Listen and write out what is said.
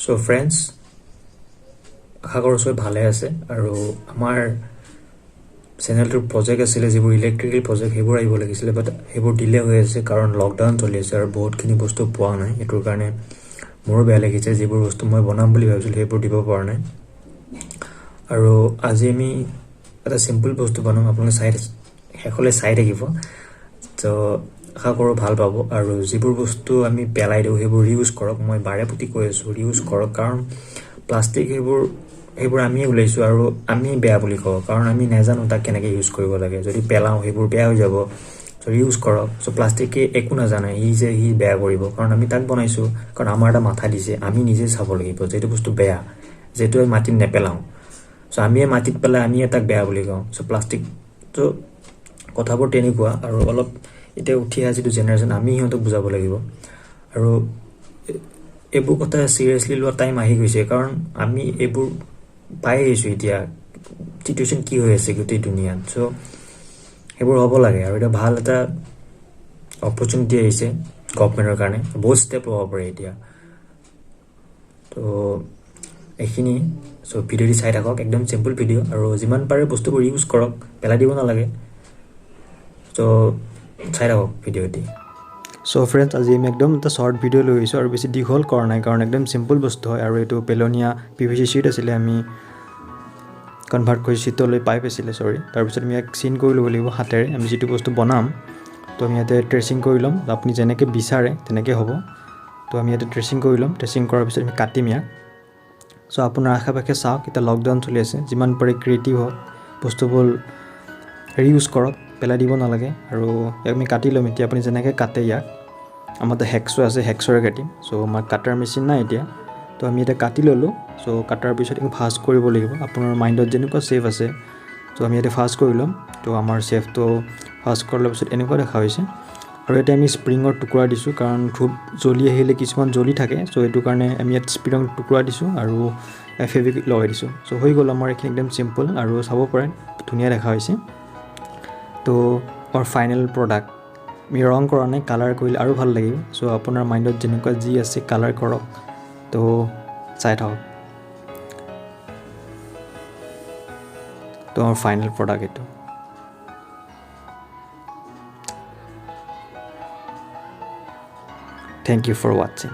চ' friends, আশা কৰোঁ চবে ভালে আছে। আৰু আমাৰ চেনেলটোৰ প্ৰজেক্ট আছিলে, যিবোৰ ইলেক্ট্ৰিকেল প্ৰজেক্ট, সেইবোৰ আহিব লাগিছিলে, বাট সেইবোৰ ডিলে হৈ আছে কাৰণ লকডাউন চলি আছে আৰু বহুতখিনি বস্তু পোৱা নাই। সেইটোৰ কাৰণে মোৰো বেয়া লাগিছে, যিবোৰ বস্তু মই বনাম বুলি ভাবিছিলোঁ সেইবোৰ দিব পৰা নাই। আৰু আজি আমি এটা চিম্পল বস্তু বনাম, আপোনালোকে চাই শেষলৈ চাই থাকিব। ত' আশা কৰোঁ ভাল পাব। আৰু যিবোৰ বস্তু আমি পেলাই দিওঁ সেইবোৰ ৰিউজ কৰক, মই বাৰে প্ৰতি কৈ আছোঁ, ৰিউজ কৰক। কাৰণ প্লাষ্টিক সেইবোৰ আমিয়ে ওলাইছোঁ আৰু আমিয়ে বেয়া বুলি কওঁ, কাৰণ আমি নাজানো তাক কেনেকৈ ইউজ কৰিব লাগে। যদি পেলাওঁ সেইবোৰ বেয়া হৈ যাব। চ' ৰিউজ কৰক। চ' প্লাষ্টিকে একো নাজানে, সি যে সি বেয়া কৰিব, কাৰণ আমি তাক বনাইছোঁ, কাৰণ আমাৰ এটা মাথা দিছে, আমি নিজে চাব লাগিব যে এইটো বস্তু বেয়া, যিটো আমি মাটিত নেপেলাওঁ। চ' আমিয়ে মাটিত পেলাই আমিয়ে তাক বেয়া বুলি কওঁ। চ' প্লাষ্টিকটো কথাবোৰ তেনেকুৱা। আৰু অলপ এতিয়া উঠি অহা যিটো জেনেৰেশ্যন, আমি সিহঁতক বুজাব লাগিব। আৰু এইবোৰ কথা চিৰিয়াছলি লোৱা টাইম আহি গৈছে, কাৰণ আমি এইবোৰ পাই আহিছোঁ এতিয়া চিটুৱেশ্যন কি হৈ আছে গোটেই দুনিয়াত। চ' সেইবোৰ হ'ব লাগে। আৰু এতিয়া ভাল এটা অপৰচুনিটি আহিছে গভমেণ্টৰ কাৰণে, বহুত ষ্টেপ ল'ব পাৰে এতিয়া। ত' এইখিনি। চ' ভিডিঅ'টি চাই থাকক, একদম চিম্পল ভিডিঅ'। আৰু যিমান পাৰে বস্তুবোৰ ইউজ কৰক, পেলাই দিব নালাগে। চ' চাই থাকক ভিডিঅ'টি। চ' ফ্ৰেণ্ডছ, আজি আমি একদম এটা শ্বৰ্ট ভিডিঅ' লৈ আহিছোঁ আৰু বেছি দীঘল কৰা নাই, কাৰণ একদম চিম্পল বস্তু হয়। আৰু এইটো পেলনীয়া পি ভি চি শ্বীট আছিলে, আমি কনভাৰ্ট কৰি শ্বীটলৈ পাইপ আছিলে, চৰি। তাৰপিছত আমি ইয়াক চিন কৰি ল'ব লাগিব হাতেৰে, আমি যিটো বস্তু বনাম। তো আমি ইয়াতে ট্ৰেচিং কৰি ল'ম, আপুনি যেনেকৈ বিচাৰে তেনেকৈ হ'ব। তো আমি ইয়াতে ট্ৰেচিং কৰি ল'ম, ট্ৰেচিং কৰাৰ পিছত আমি কাটিম ইয়াক। চ' আপোনাৰ আশে পাশে চাওক, এতিয়া লকডাউন চলি আছে, যিমান পাৰে ক্ৰিয়েটিভ হওক, বস্তুবোৰ ৰিউজ কৰক, পেলাই দিব নালাগে। আৰু ইয়াক আমি কাটি ল'ম এতিয়া, আপুনি যেনেকৈ কাটে ইয়াক। আমাৰ তাত হেক্সো আছে, হেক্সৰে কাটিম। চ' আমাৰ কাটাৰ মেচিন নাই এতিয়া, তো আমি এতিয়া কাটি ল'লোঁ। চ' কাটাৰ পিছত এইটো ভাঁজ কৰিব লাগিব, আপোনাৰ মাইণ্ডত যেনেকুৱা শ্বেপ আছে। ত' আমি ইয়াতে ভাঁজ কৰি ল'ম। ত' আমাৰ শ্বেপটো ভাঁজ কৰাৰ পিছত এনেকুৱা দেখা হৈছে। আৰু ইয়াতে আমি স্প্ৰিঙৰ টুকুৰা দিছোঁ, কাৰণ ধূপ জ্বলি আহিলে কিছুমান জ্বলি থাকে। চ' সেইটো কাৰণে আমি ইয়াত স্প্ৰিঙৰ টুকুৰা দিছোঁ আৰু ফেব্ৰিক লগাই দিছোঁ। চ' হৈ গ'ল আমাৰ এইখিনি, একদম চিম্পল আৰু চাব পাৰে ধুনীয়া দেখা হৈছে। তো আমাৰ ফাইনেল প্ৰডাক্ট, আমি ৰং কৰা নাই, কালাৰ কৰিলে আৰু ভাল লাগিব। চ' আপোনাৰ মাইণ্ডত যেনেকুৱা যি আছে কালাৰ কৰক। তো চাই থাকক। তো আমাৰ ফাইনেল প্ৰডাক্ট এইটো। Thank you for watching.